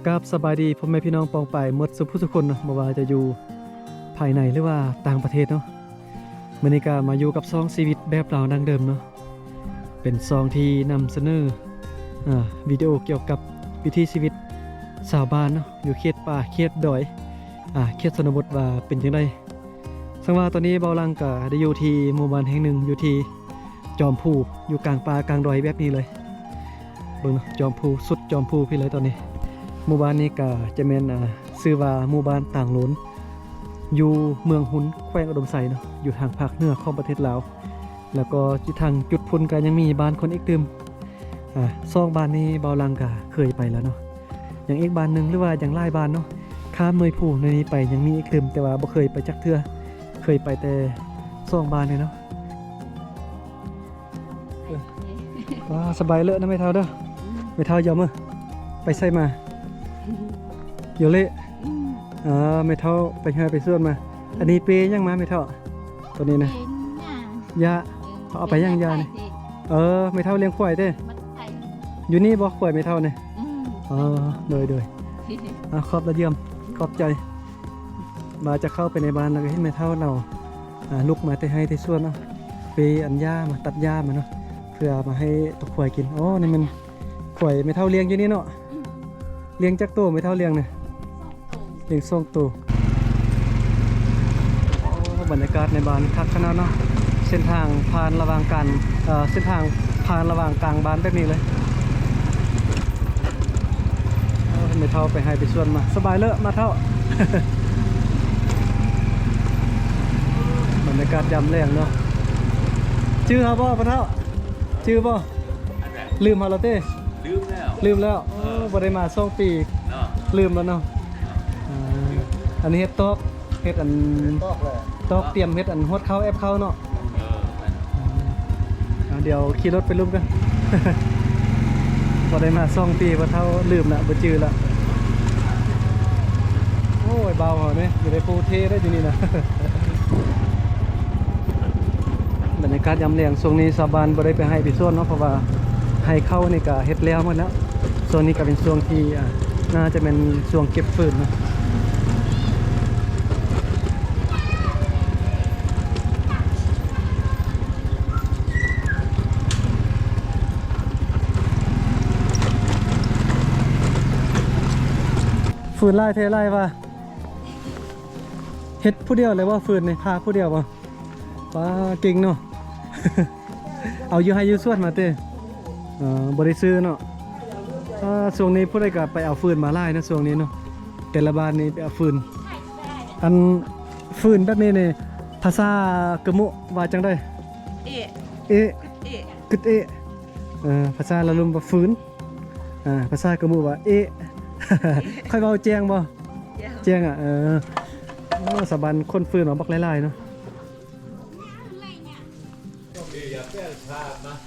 ກາບສະບາຍດີພໍ່ແມ່ພີ່ນ້ອງປ້ອງປາຍໝົດສູ່ຜູ້ສູ່ຄົນເນາະ, ບໍ່ວ່າຈະຢູ່ພາຍໃນ ຫຼືວ່າຕ່າງປະເທດເນາະ. ມື້ນີ້ກໍມາຢູ່ກັບຊ່ອງຊີວິດແບບລາວດັ້ງເດີມເນາະ, ເປັນຊ່ອງທີ່ນຳສະເໜີ ອາ ວິດີໂອກ່ຽວກັບວິຖີຊີວິດຊາວບ້ານເນາະ, ຢູ່ເຂດປ່າເຂດດອຍ ອາ ເຂດຊົນນະບົດວ່າເປັນຈັ່ງໃດ. ເຊິ່ງວ່າຕອນນີ້ເບົາຫຼັງກໍໄດ້ຢູ່ທີ່ໝູ່ບ້ານແຫ່ງໜຶ່ງ ຢູ່ທີ່ຈອມພູ ຢູ່ກາງປ່າກາງດອຍແບບນີ້ເລີຍ. ເບິ່ງເນາະ ຈອມພູ ສຸດຈອມພູພີ້ເລີຍຕອນນີ້. ໝູ່ບ້ານນີ້ກໍຈະແມ່ນ ອາ ຊື່ວ່າໝູ່ບ້ານຕາງໂລນ ຢູ່ເມືອງຮຸນ ແຂວງອຸດົມໄຊເນາະ, ຢູ່ທາງພາກເໜືອຂອງປະເທດລາວ. ແລ້ວກໍຢູ່ທາງຈຸດພຸ້ນກໍຍັງມີບ້ານຄົນອີກຕື່ມ. ອາ ສອງບ້ານນີ້ເບົາຫຼັງກໍເຄີຍໄປແລ້ວເນາະ. ຍັງອີກບ້ານໜຶ່ງ ຫຼືວ່າຍັງຫຼາຍບ້ານເນາະ, ຂ້າມໜ່ວຍພູໜ່ວຍນີ້ໄປຍັງມີອີກຕື່ມ, ແຕ່ວ່າບໍ່ເຄີຍໄປຈັກເທື່ອ, ເຄີຍໄປແຕ່ສອງບ້ານນີ້ເນາະ. ເອີ ວ້າ ສະບາຍເລີນະແມ່ເຖົ້າເດີ. ອືມ ແມ່ເຖົ້າຢາມເອີ ໄປໃສມາ? ຢູ່ເລ. ອືມ ເອີ ແມ່ເຖົ້າໄປໄຮ່ໄປສວນມາ. ອືມ ອັນນີ້ເປຫຍັງມາແມ່ເຖົ້າ? ຕົວນີ້ນະ ເປັນຫຍ້າ ຫຍ້າ. ເອີ ເອົາໄປຫຍັງຫຍ້ານີ້? ເອີ ແມ່ເຖົ້າລ້ຽງຄວາຍເດ້. ມາແຕ່ໃສ? ຢູ່ນີ້ບໍ່ ຄວາຍແມ່ເຖົ້ານີ້? ອືມ ອໍ ໂດຍໆ. ອ່າ ຂອບລະຢ້ຽມ ຂອບໃຈ. ວ່າຈະເຂົ້າໄປໃນບ້ານ ແລ້ວກໍເຫັນແມ່ເຖົ້າລາວ ອ່າ ລຸກມາແຕ່ໄຮ່ແຕ່ສວນເນາະ, ເປອັນຫຍ້າມາ ຕັດຫຍ້າມາເນາະ ເພື່ອມາໃຫ້ຕົວຄວາຍກິນ. ອໍ ນີ້ແມ່ນຄວາຍແມ່ເຖົ້າລ້ຽງຢູ່ນີ້ເນາະ? ອືມ ລ້ຽງຈັກໂຕແມ່ເຖົ້າລ້ຽງນີ້? ສອງໂຕ. ລ້ຽງສອງໂຕ. ໂອ້ ບັນຍາກາດໃນບ້ານຄັກຂະໜາດເນາະ, ເສັ້ນທາງຜ່ານລະຫວ່າງກາງ ເອີ ເສັ້ນທາງຜ່ານລະຫວ່າງກາງບ້ານແບບນີ້ເລີຍ. ເອີ ແມ່ເຖົ້າໄປໄຮ່ໄປສວນມາ. ສະບາຍເລີ ມາເຖົ້າ. ບັນຍາກາດຍາມແລງເນາະ. ຈື່ເຮົາບໍ່ພໍ່ເຖົ້າ? ຈື່ບໍ່? ລືມເຮົາແລ້ວເຕ? ລືມແລ້ວ ລືມແລ້ວ. ເອີ ເອີ ບໍ່ໄດ້ມາສອງປີເນາະ, ລືມແລ້ວເນາະ. ເອີ ອັນນີ້ເຮັດຕອກ ເຮັດອັນ ຕອກແລ້ວ ຕອກ ຕຽມເຮັດອັນຫວດເຂົ້າ ແອບເຂົ້າເນາະ. ເອີ ແມ່ນ. ອືມ ດຽວຂີ່ລົດໄປລຸ່ມກັນ. ບໍ່ໄດ້ມາສອງປີ ພໍ່ເຖົ້າລືມລະ ບໍ່ຈື່ລະ. ໂອ້ຍ ບ່າວເຮົາເດ້ ຢູ່ໃນພູເທເດ້ ຢູ່ນີ້ນະ. ບັນຍາກາດຍາມແລງ ຊ່ວງນີ້ຊາວບ້ານບໍ່ໄດ້ໄປໄຮ່ໄປສວນເນາະ, ເພາະວ່າໄຮ່ເຂົ້ານີ້ກະເຮັດແລ້ວໝົດແລ້ວ. ຊ່ວງນີ້ກະເປັນຊ່ວງທີ່ ອ່າ ໜ້າຈະແມ່ນຊ່ວງເກັບຟືນເນາະ. ຟືນຫຼາຍແທ້ຫຼາຍວ່າ. ເຮັດຜູ້ດຽວເລີຍບໍ່? ຟືນນີ້ ພາຜູ້ດຽວບໍ່? ປ້າ ເກັ່ງເນາະ. ເອົາຢູ່ໄຮ່ຢູ່ສວນມາເຕ? ເອີ ບໍ່ໄດ້ຊື້ເນາະ. ອ່າ ຊ່ວງນີ້ຜູ້ໃດກໍໄປເອົາຟືນມາຫຼາຍເນາະ ຊ່ວງນີ້ເນາະ, ແຕ່ລະບ້ານນີ້ໄປເອົາຟືນ. ອັນຟືນແບບນີ້ນີ້ ພາສາກະມຸວ່າຈັ່ງໃດ? ເອ ເອ ກຶດເອ. ເອີ ພາສາລາວລຸ່ມວ່າຟືນ. ອ່າ ພາສາກະມຸວ່າເອ. ຂ້ອຍເວົ້າແຈ້ງບໍ່? ແຈ້ງ ແຈ້ງອະ. ເອີ ໂອ້ ຊາວບ້ານຂົນຟືນມາບັກຫຼາຍໆເນາະ.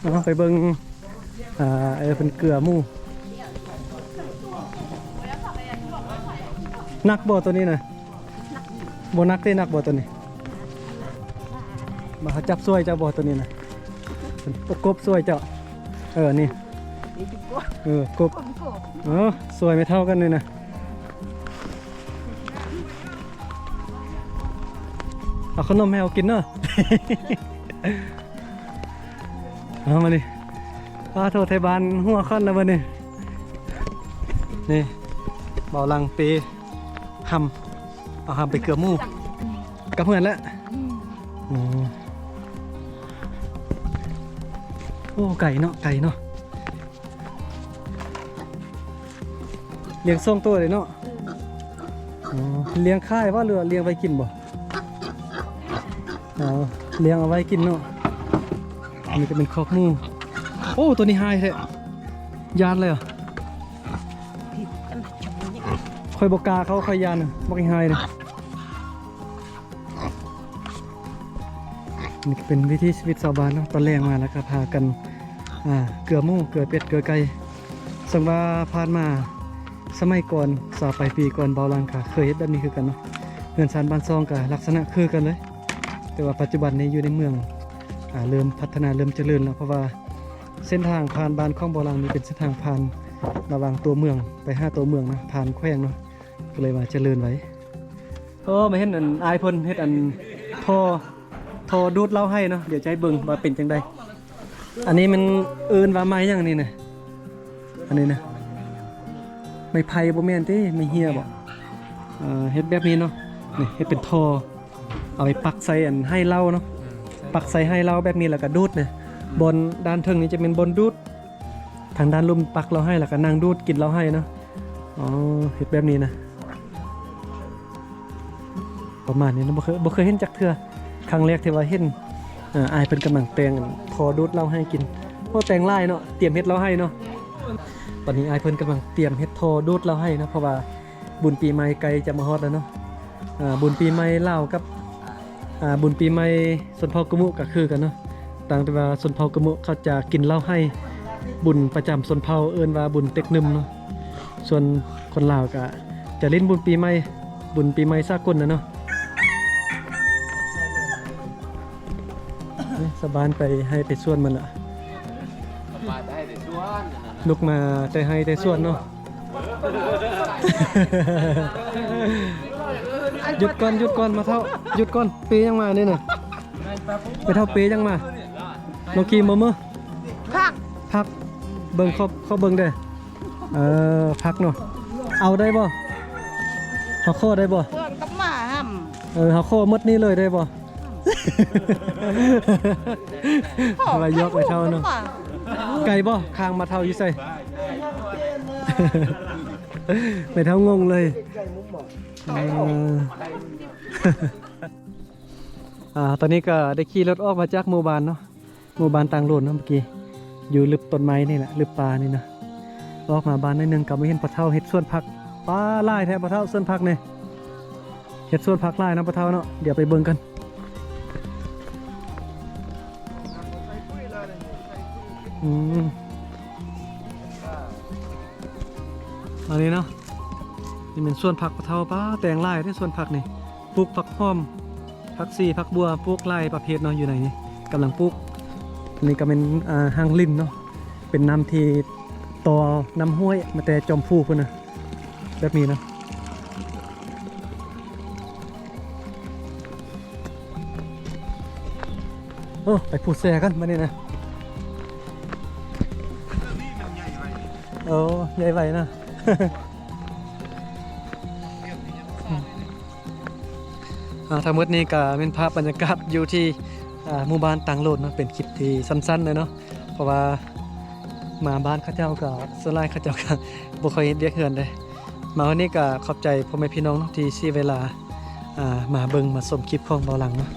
ເອົາ ໄປເບິ່ງ ອ່າ ເອີ ເພິ່ນເກືອໝູ. ໜັກບໍ່ໂຕນີ້ນະ? ບໍ່ໜັກເດ້. ໜັກບໍ່ໂຕນີ້? ມາ ເຮົາຈັບຊ່ວຍເຈົ້າບໍ່ໂຕນີ້ນະ? ເພິ່ນປະກົບຊ່ວຍເຈົ້າ. ເອີ ນີ້ ເອີ ກົບ ເອີ ຊ່ວຍແມ່ເຖົ້າກັນນີ້ນະ. ເອົາຂະໜົມໃຫ້ເຮົາກິນເນາະ. ເອົາມານີ້ ອ້າ ໂທ ໄທບ້ານຫົວຂ້ອນແລ້ວບັດນີ້. ນີ້ ເບົາຫຼັງເປ ຫຳ ເອົາຫຳໄປເກືອໝູ ກັບເຮືອນແຫຼະ. ອືມ ໂອ້ ໄກເນາະ ໄກເນາະ. ລ້ຽງສອງໂຕເດ້ເນາະ. ອືມ ອໍ ລ້ຽງຂາຍບໍ່ ຫຼືວ່າລ້ຽງໄວ້ກິນບໍ່? ອໍ ລ້ຽງເອົາໄວ້ກິນເນາະ. ອັນນີ້ກໍເປັນຄອກໝູ. ໂອ້ ໂຕນີ້ຮ້າຍແທ້ ຢ້ານເລີຍ. ຂ້ອຍບໍ່ກ້າເຂົ້າ ຂ້ອຍຢ້ານ ບັກຮ້າຍນີ້. ນີ້ກໍເປັນວິຖີຊີວິດຊາວບ້ານເນາະ, ຕອນແລງມາແລ້ວກໍພາກັນ ອ່າ ເກືອໝູ ເກືອເປັດ ເກືອໄກ່. ເຊິ່ງວ່າຜ່ານມາສະໄໝກ່ອນ ຊາວປາຍປີກ່ອນ ເບົາຫຼັງກໍເຄີຍເຮັດແບບນີ້ຄືກັນເນາະ. ເຮືອນຊານບ້ານຊ່ອງກໍລັກສະນະຄືກັນເລີຍ, ແຕ່ວ່າປັດຈຸບັນນີ້ຢູ່ໃນເມືອງ ອ່າ ເລີ່ມພັດທະນາ ເລີ່ມຈະເລີນແລ້ວ, ເພາະວ່າເສັ້ນທາງຜ່ານບ້ານຂອງເບົາຫຼັງນີ້ເປັນເສັ້ນທາງຜ່ານ ລະຫວ່າງຕົວເມືອງໄປຫາຕົວເມືອງນະ ຜ່ານແຂວງເນາະ ກໍເລີຍວ່າຈະເລີນໄວ. ໂອ້ ມາເຫັນອັນອ້າຍເພິ່ນເຮັດອັນທໍ່ ທໍ່ດູດເຫຼົ້າໄຮ່ເນາະ. ດຽວຈະໃຫ້ເບິ່ງວ່າເປັນຈັ່ງໃດ. ອັນນີ້ມັນເອີ້ນວ່າໄມ້ຫຍັງນີ້ນະ? ອັນນີ້ນະ ໄມ້ໄຜ່ບໍ່ແມ່ນຕິ ໄມ້ເຫື່ອບໍ? ເອີ ເຮັດແບບນີ້ເນາະ ນີ້ເຮັດເປັນທໍ່ ເອົາໄປປັກໃສ່ອັນໄຮ່ເຫຼົ້າເນາະ ປັກໃສ່ໄຮ່ເຫຼົ້າແບບນີ້ ແລ້ວກໍດູດນະ. ບ່ອນດ້ານເທິງນີ້ຈະແມ່ນບ່ອນດູດ ທາງດ້ານລຸ່ມປັກເຫຼົ້າໄຮ່ ແລ້ວກໍນັ່ງດູດກິນເຫຼົ້າໄຮ່ເນາະ. ອໍ ເຮັດແບບນີ້ນະ ປະມານນີ້ນະ ບໍ່ເຄີຍ ບໍ່ເຄີຍເຫັນຈັກເທື່ອ ຄັ້ງແລກທີ່ວ່າເຫັນ. ເອີ ອ້າຍເພິ່ນກຳລັງແຕ່ງທໍ່ດູດເຫຼົ້າໄຮ່ກິນ. ໂອ້ ແຕ່ງຫຼາຍເນາະ ຕຽມເຮັດເຫຼົ້າໄຮ່ເນາະ. ຕອນນີ້ອ້າຍເພິ່ນກຳລັງຕຽມເຮັດທໍ່ດູດເຫຼົ້າໄຮ່ເນາະ ເພາະວ່າບຸນປີໃໝ່ໃກ້ຈະມາຮອດແລ້ວເນາະ. ເອີ ບຸນປີໃໝ່ລາວກັບ ອ່າ ບຸນປີໃໝ່ຊົນເຜົ່າກະມຸກະຄືກັນເນາະ ຕ່າງແຕ່ວ່າຊົນເຜົ່າກະມຸເຂົາຈະກິນເຫຼົ້າໄຮ່ ບຸນປະຈຳຊົນເຜົ່າເອີ້ນວ່າບຸນເຕັກໜຶ່ມເນາະ. ສ່ວນຄົນລາວກະຈະຫຼິ້ນບຸນປີໃໝ່ ບຸນປີໃໝ່ສາກົນນະເນາະ. ນີ້ຊາວບ້ານໄປໄຮ່ໄປສວນໝົດລະ ສະບາຍໄດ້ແຕ່ສວນ ລຸກມາແຕ່ໄຮ່ແຕ່ສວນເນາະ. ຢຸດກ່ອນ ຢຸດກ່ອນ ມາເຖົ້າ ຢຸດກ່ອນ. ເປຫຍັງມານີ້ນະ? ໄປເຖົ້າເປຫຍັງມາ? ນ້ອງຄີມບໍ່ມື້? ຜັກ ຜັກ ເບິ່ງ ຂໍ ຂໍເບິ່ງແດ່. ເອີ ຜັກເນາະ ເອົາໄດ້ບໍ່? ເຮົາຂໍໄດ້ບໍ່? ເພື່ອນກັບໝາຫຳ. ເອີ ເຮົາຂໍໝົດນີ້ເລີຍໄດ້ບໍ່? ວ່າຢອກໄປເຖົ້າເນາະ. ໄກບໍ່? ຂ້າງມາເຖົ້າຢູ່ໃສ? ໄປເຖົ້າງົງເລີຍ. ເອີ ອ່າ ຕອນນີ້ກໍໄດ້ຂີ່ລົດອອກມາຈາກໝູ່ບ້ານເນາະ ໝູ່ບ້ານຕ່າງໂລນເນາະ ເມື່ອກີ້ ຢູ່ລຶບຕົ້ນໄມ້ນີ້ແຫຼະ ລຶບປ່ານີ້ນະ. ອອກມາບ້ານໜ້ອຍໜຶ່ງກໍມາເຫັນພໍ່ເຖົ້າເຮັດສວນຜັກ. ປາ ຫຼາຍແທ້ພໍ່ເຖົ້າ ສວນຜັກນີ້. ເຮັດສວນຜັກຫຼາຍເນາະພໍ່ເຖົ້າເນາະ. ດຽວໄປເບິ່ງກັນ. ອືມ ອັນນີ້ເນາະ ນີ້ແມ່ນສວນຜັກພໍ່ເຖົ້າ. ປາ ແຕງຫຼາຍເດ້ສວນຜັກນີ້. ປູກຜັກຫອມ ຜັກຊີ ຜັກບົ່ວ ປູກຫຼາຍປະເພດເນາະ ຢູ່ໃນນີ້ກຳລັງປູກ. ອັນນີ້ກໍແມ່ນ ອ່າ ຮ່າງລິນເນາະ ເປັນນ້ຳທີ່ຕໍ່ນ້ຳຫ້ວຍມາແຕ່ຈອມພູພຸ້ນນະ ແບບນີ້ນະ. ໂອ້ ໄປພູແຊກັນບາດນີ້ນະ. ໂອ້ ໃຫຍ່ໄວນະ. ອ່າ ທັງໝົດນີ້ກໍແມ່ນພາບບັນຍາກາດຢູ່ທີ່ ອ່າ ໝູ່ບ້ານຕ່າງໂລນເນາະ ເປັນຄລິບທີ່ສັ້ນໆເລີຍເນາະ ເພາະວ່າມາບ້ານເຂົາເຈົ້າກໍສ່ວນຫຼາຍເຂົາເຈົ້າກໍບໍ່ຄ່ອຍເຮັດວຽກເຮືອນເດ້. ມາວັນນີ້ກໍຂອບໃຈພໍ່ແມ່ພີ່ນ້ອງເນາະ ທີ່ເສຍເວລາ ອ່າ ມາເບິ່ງມາຊົມຄລິບຂອງເບົາຫຼັງເນາະ.